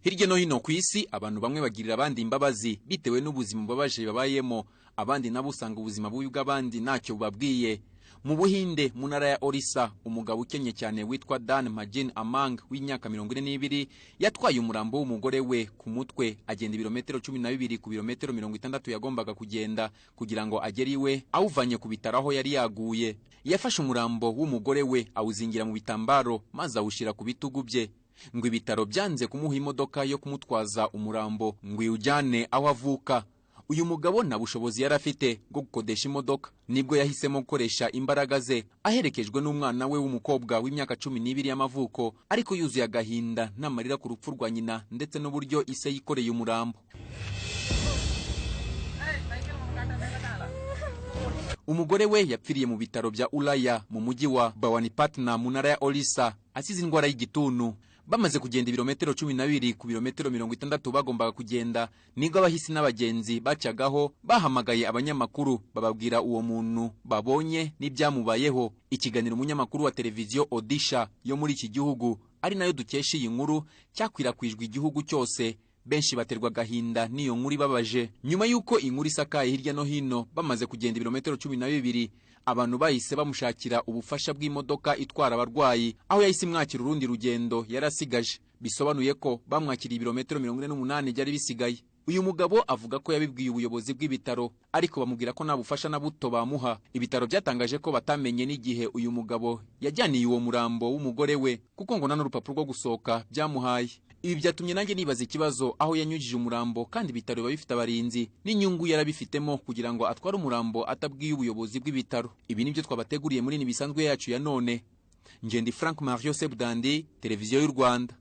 Hirya no hino ku isi, abantu bamwe bagirira abandi imbabazi bitewe n'ubuzima bubabaje babayemo, abandi nabo usanga ubuzima bubi bw'abandi ntacyo bubabwiye. Mu Buhinde, mu ntara ya Orissa, umugabo ukennye cyane witwa Dan Majin Amang w'imyaka 42 yatwaye umurambo w'umugore we ku mutwe, agenda ibirometero 12 ku birometero 60 yagombaga kugenda kugira ngo agere iwe, awuvanye ku bitaro aho yari yaguye. Yafashe umurambo w'umugore we awuzingira mu bitambaro maze awushyira ku bitugu bye. Ngo ibitaro byanze kumuha imodoka yo kumutwaza umurambo ngo iwujyane aho avuka. Uyu mugabo nta bushobozi yari afite bwo gukodesha imodoka, nibwo yahisemo gukoresha imbaraga ze aherekejwe n'umwana we w'umukobwa w'imyaka 12 y'amavuko, ariko yuzuye agahinda n'amarira ku rupfu rwa nyina ndetse n'uburyo ise yikoreye umurambo. Umugore we yapfiriye mu bitaro bya Ulaya mu mujyi wa Bhawanipatna mu ntara ya Orissa asize indwara y'igituntu. Bamaze kugenda ibirometero 12 ku birometero 60 bagombaga kugenda, nibwo abahisi n'abagenzi bacagaho bahamagaye abanyamakuru bababwira uwo muntu babonye n'ibyamubayeho. Ikiganiro umunyamakuru wa televiziyo Odisha yo muri iki gihugu, ari nayo dukesha iyi nkuru, cyakwirakwijwe igihugu cyose. Benshi baterwa agahinda n'iyo nkuru ibabaje. Nyuma y'uko inkuru isakaye hirya no hino, bamaze kugenda ibirometero 12, abantu bahise bamushakira ubufasha bw'imodoka itwara abarwayi, aho yahise imwakira urundi rugendo yari asigaje. Bisobanuye ko bamwakiriye ibirometero 48 byari bisigaye. Uyu mugabo avuga ko yabibwiye ubuyobozi bw'ibitaro, ariko bamubwira ko nta bufasha na buto bamuha. Ibitaro byatangaje ko batamenye n'igihe uyu mugabo yajyaniye uwo murambo w'umugore we, kuko ngo nta n'urupapuro rwo gusohoka byamuhaye. Ibi byatumye nanjye nibaza ikibazo aho yanyujije umurambo, kandi ibitaro biba bifite abarinzi n'inyungu yarabifitemo kugira ngo atware umurambo atabwiye ubuyobozi bw'ibitaro. Ibi nibyo twabateguriye muri Ntibisanzwe yacu ya none. Ngendi Frank Mario Sebudandi, Televiziyo y'u Rwanda.